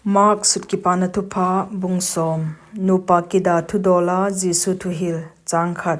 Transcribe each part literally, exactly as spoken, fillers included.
Mark Sut Kipana Thupha, bung som. Nupa Kida Thudola Jesu Thuhil. Chang khat.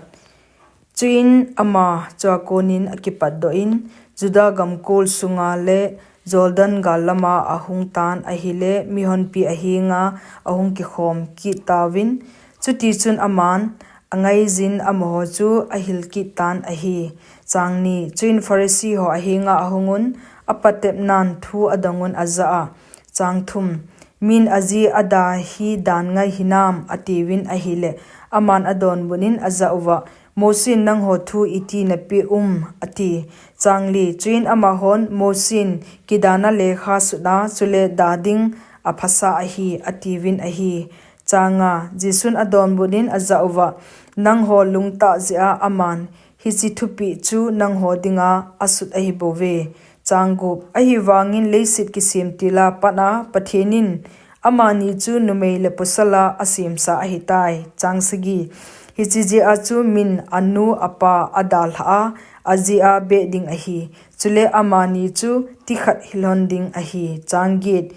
Chuin ama chua konin akipatdoh in, Juda gamkol sunga le Jordan gal lama ahung tan ahile, mihonpi ahenga ahung kikhom kit tauvin. Chutichun aman angaijin amaho chu ahil kit tan ahi. Chang ni. Chuin Pharisee ho ahenga ahungun, apatepnan thu adongun ajah a, Chang thum. Min aji ada hi dan ngai hinam, atiuvin ahile, aman adonbutnin ajah uva, Mosin nangho thu iti napeh um, ati. Chang li. Chuin amahon, Mosin kidana lekha sutna, chule da ding aphasa ahi, atiuvin ahi. Chang nga. Jesun adonbutnin ajah uva, Nangho lungtah jeh a aman hiche thupeh chu nangho dinga asut ahibouve. Chang gup. Ahivangin leiset kisem tila pat'a Pathen in amani chu numei le pasal a asemsa ahitai. Chang sagi. Hiche jeh a chu min anu apa adalhah a, ajeh a beh ding ahi. Chule amani chu tikhat hilhon ding ahi. Chang get.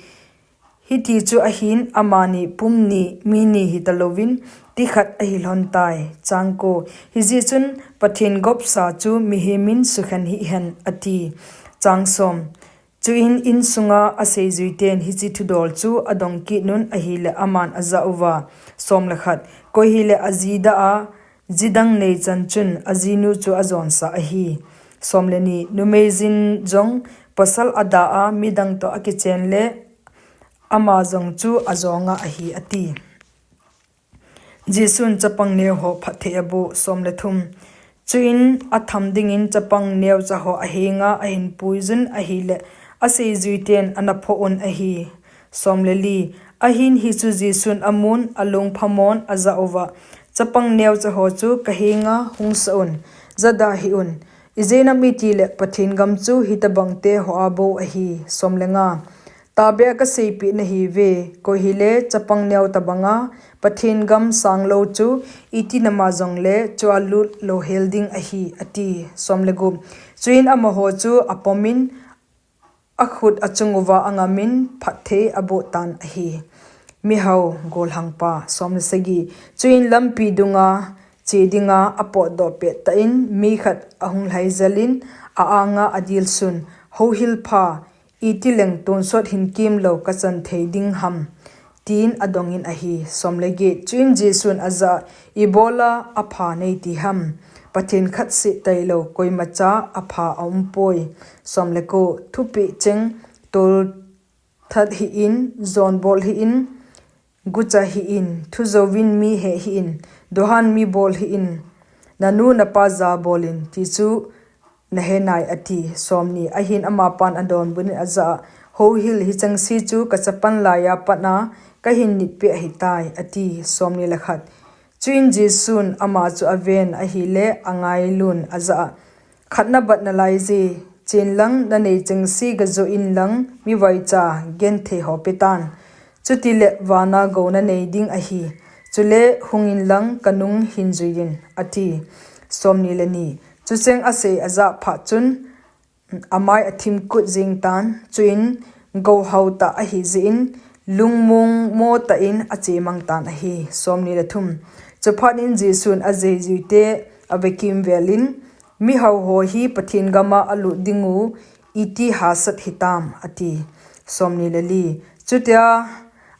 Hiti chu ahin amani pum ni mi ni hitalouvin tikhat ahilhon tai. Chang ko. Hijeh chun Pathen gopsa chu mihemin sukhen hih hen, ati. Chang som. Chuin insunga aseijuiten hiche thudol chu adong kitnun ahile aman ajah uva, Som le khat. Koi hile aji da a, ji dang nei chan chun ajinu chu ajonsah ahi. Som le ni. Numei jin jong pasal ada a midang toh akichen le ama jong chu ajonga ahi, ati. Jesun chapang neo ho phatthei aboh. Som le thum. Chuin atham dingin chapang neocha ho ahenga ahin puijun ahile, aseijuiten ana phoh un ahi. Som le li. Ahin hichu Jesun amun, alung phamon ajah uva, Chapang neocha ho chu kahenga hung sah un, jada hih un. Ijeh inem itile Pathen gam chu hitobang te hoa bou ahi. Som le nga. Tahbeh a kaseipeh nahiuve, koi hile chapang neo tobanga Pathen gam sanglou chu iti nama jongle chua lut louhel ding ahi, ati. Som le gup. Chuin amaho chu apomin, akhut achung uva angamin phatthei aboh tan ahi. Mihao golhangpa. Som le sagi. Chuin lampi dunga che dinga apotdoh pettah in mi khat ahung lhaijelin a-anga adilsun, Houhil pha, iti leng tonsot hinkemlou kachan thei ding ham, tin adongin ahi. Som le get. Chuin Jesun ajah a, Ibola apha neiti ham? Pathen khatseh tailou koimacha apha aumpoi. Som le ko. Thupeh cheng, tolthat hih in, jonbol hih in, gucha hih in, thujouvin mi heh hih in, dohan mi bol hih in, nanu napa jabolin, ti chu nahenai, ati. Som ni. Ahin amapan adonbutnin ajah a, Houhil, hichengse chu kachapan laiya pat'a kahin nitpeh ahitai, ati. Som ni le khat. Chuin Jesun ama chu aven ahile angailun ajah a, Khat nabat nalaije, chenlang nanei chengse gajoh inlang mivaicha genthei ho petan. Chutile vana gou nanei ding ahi. Chule hung inlang kanung hin juiyin, ati. Som ni le ni. Chucheng asei ajah phat chun amai athim kut jeng tan, chuin gou haotah ahijeh in lungmong motah in achemang tan ahi. Som ni le thum. Chuphat in Jesun aseijuite avekimvelin, Mihao ho hi Pathen gama alut dingu iti hahsat hitam, ati. Som ni le li. Chutia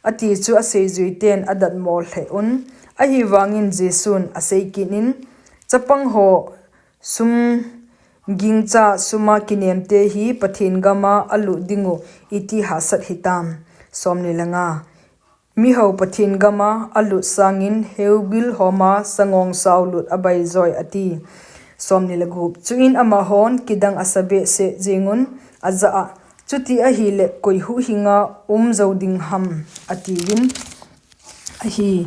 ati chu aseijuiten adatmo lheh un. Ahivangin Jesun aseikitnin, Chapang ho sum gingcha suma kinemte hi Pathen gama alut dingu iti hahsat hitam. Som ni le nga. Mihao Pathen gama alut sangin heubil homa sangong sao lut abaijoi, ati. Som ni le gup. Chuin amahon kidang asa behseh jengun ajah a, Chuti ahile koi huhhinga um jou ding ham, atiuvin ahi.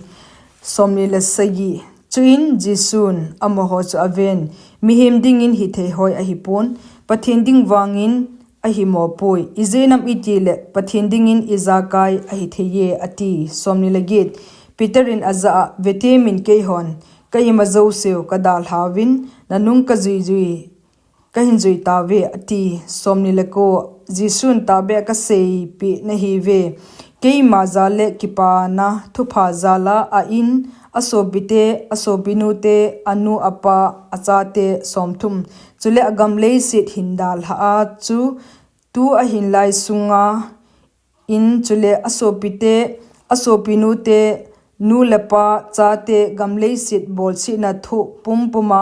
Som ni le sagi. Chuin Jesun amaho chu aven, Mihem dingin hithei hoi ahipon, Pathen ding vangin ahimopoi. Ijeh inem itile Pathen dingin ijakai ahitheiye, ati. Som ni le get. Peter in ajah a, Vetemin keihon kaima jouseu kadalhauvin nanung kajuijui kahin jui tauve, ati. Som ni le ko. Jesun tahbeh a kaseipeh nahiuve, Keima jal le kipana thupha jal a a in, a sopite, a sopinute, a nu a pa, a chate somthum, chule a gam leiset hin dalha a chu tu a hin lai sunga in chule a sopite, a sopinute, nu le pa, chate, gam leiset bolsetna thu pumpuma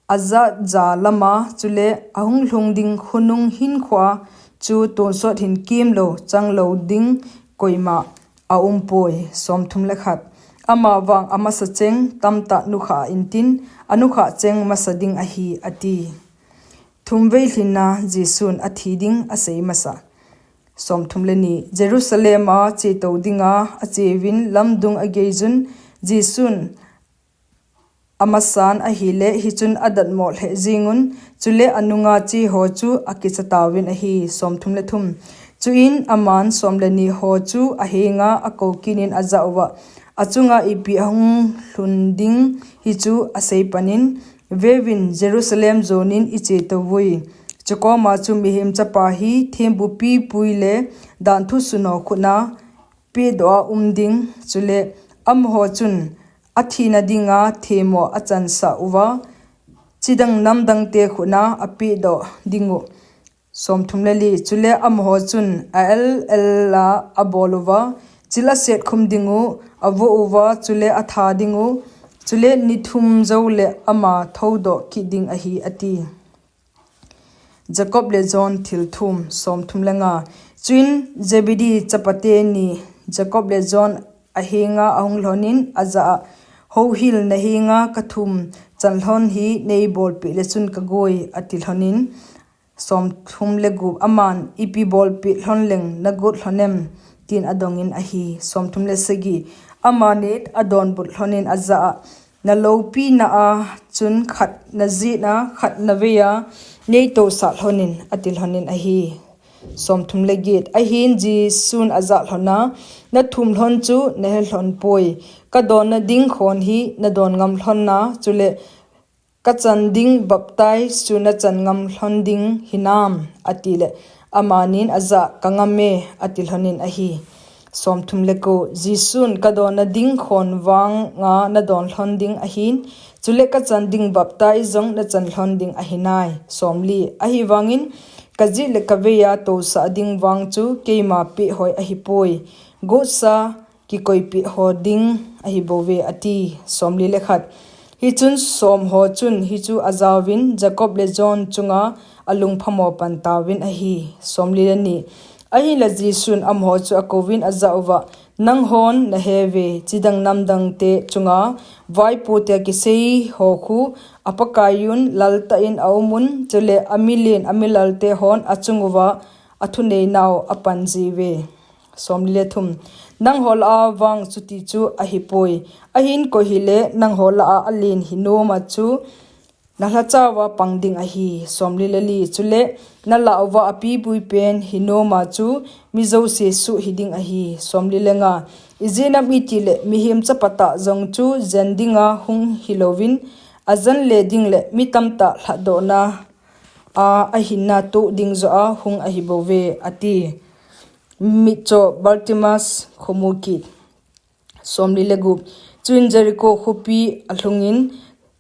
a jat ja lama chule a hung lhung ding khonung hinkhoa chu tonsot hin kimlo changlo ding koima a umpoi. Somthum le khat. Ama vang a masa cheng tamtah nukhah a intin, a nukhah cheng masa ding ahi, ati. Thumvei lhinna Jesun a thi ding a sei masa. Somthum le ni. Jerusalem a chetou dinga a cheuvin lamdung a geijun Jesun a masan ahile, hichun a datmo lheh jengun, chule a nunga cheho chu a kicha tauvin ahi. Somthum le thum. Chuin aman som le ni ho chu a henga a kou kinin a jah uva, a chunga ipi a hung lhun ding hichu a sei panin, Veuvin, Jerusalem jonin i chetouvui. Chukoma chu Mihem Chapa hi thempu pipui le danthu suno khutna pehdoh a um ding, chule amaho chun a thina dinga themmo a chansah uva, chidang namdangte khutna a pehdoh dingu. Somthum le li. Chule amaho chun a el el a a bol uva, chil a set khum dingu, a voh uva, chule a tha dingu, chule ni thum jou le ama thoudoh kit ding ahi, ati. Jacob le John thil thum. Somthum le nga. Chuin Zebedee chapate ni Jacob le John a henga a hung lhonin a jah a, Houhil, na henga ka thum chan lhon hi nei bolpeh le chun ka goi, ati lhonin. Somthum le gup. Aman, Ipi bolpeh lhon leng na got lhonem? tin a dongin ahi. Somthum le sagi. Amanin a donbut lhonin a jah a, Na loupina a chun khat na jihna, khat na veiya nei tousah lhonin, ati lhonin ahi. Somthum le get. Ahin Jesun a jah lhona, Na thum lhon chu na he lhon poi. Ka donna ding khon hi na don ngam lhonna, chule ka chan ding baptize chu na chan ngam lhon ding hinam, ati le, amanin a jah, Ka ngam e, ati lhonin ahi. Somthum le ko. Jesun, Ka donna ding khon vanga na don lhon ding ahin, chule ka chan ding baptize jong na chan lhon ding ahinai. Somli. Ahivangin ka jih le ka veiya tousah ding vang chu keima peh hoi ahipoi. Gotsa kikoipeh ho ding ahi bouve, ati. Somli le khat. Hichun som ho chun hichu a jauvin Jacob le John chunga a lungphamo pan tauvin ahi. Somli le ni. Ahinla Jesun amaho chu a kouvin a jah uva, Nanghon na heuve, chidang namdangte chunga vaipote kisei ho khu a pakaiyun laltah in a umun, chule a milen a milalte hon a chung uva a thuneinau a pan jiuve. Somli le thum. Nangho lah a vang chuti chu ahipoi. Ahin koi hile nangho lah a alen hinoma chu na lhacha uva pang ding ahi. Somli le li. Chule na lah uva a pipui pen hinoma chu mi jouse suh hi ding ahi. Somli le nga. Ijeh inem itile Mihem Chapa tah jong chu jen dinga hung hilouvin, a jen le ding le mi tamtah lhatdohna a a hinna toh ding joh a hung ahi bouve, ati. Mitcho Bartimaeus khomu kit. Somli le gup. Chuin Jericho khopi a lhungin,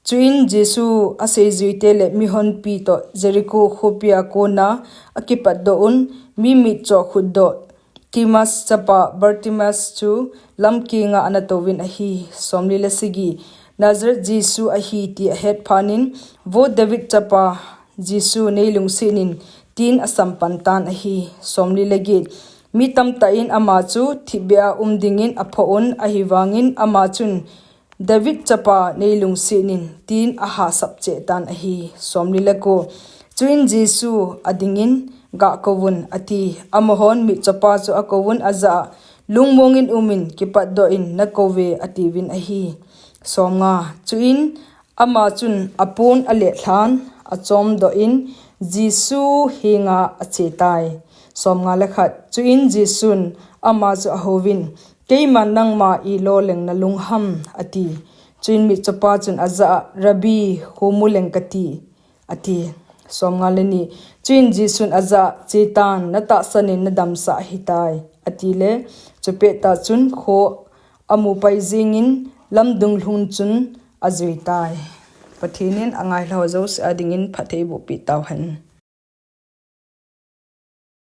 chuin Jesu a seijuite le mihonpi toh Jericho khopi a kona a kipatdoh un, mi mitcho khutdoh Timaeus chapa Bartimaeus chu lamkenga ana touvin ahi. Somli le sagi. Nazareth Jesu ahi ti a het phatnin, Vo David chapa Jesu, nei lungsetin, tin a sampan tan ahi. Somli le get. Mi tamtah in ama chu thipbeh a um dingin a phoh un, ahivangin ama chun, David chapa, nei lungsetin, tin a hahsap cheh tan ahi. Somli le ko. Chuin Jesu a dingin, Gah kouvun, ati. Amahon mitchopa chu a kouvun a jah a, Lungmongin umin, kipatdoh in, na kouve, atiuvin ahi. Somnga. Chuin ama chun a pon a lehlhan, a chomdoh in, Jesu henga a chetai. Somnga le khat. Chuin Jesun ama chu a houvin, Keiman nangma ilo leng na lung ham, ati. Chuin mitchopa chun a jah a, Rabbi, khomu leng kati, ati. Somnga le ni. Chuin Jesun a jah a, Chetan, na tahsanin na damsah ahitai, ati le, Chupettah chun kho amu pai jengin lamdung lhung chun ajuitai. Pathen in angailhah jouse adingin phatthei eiboh peh tauhen.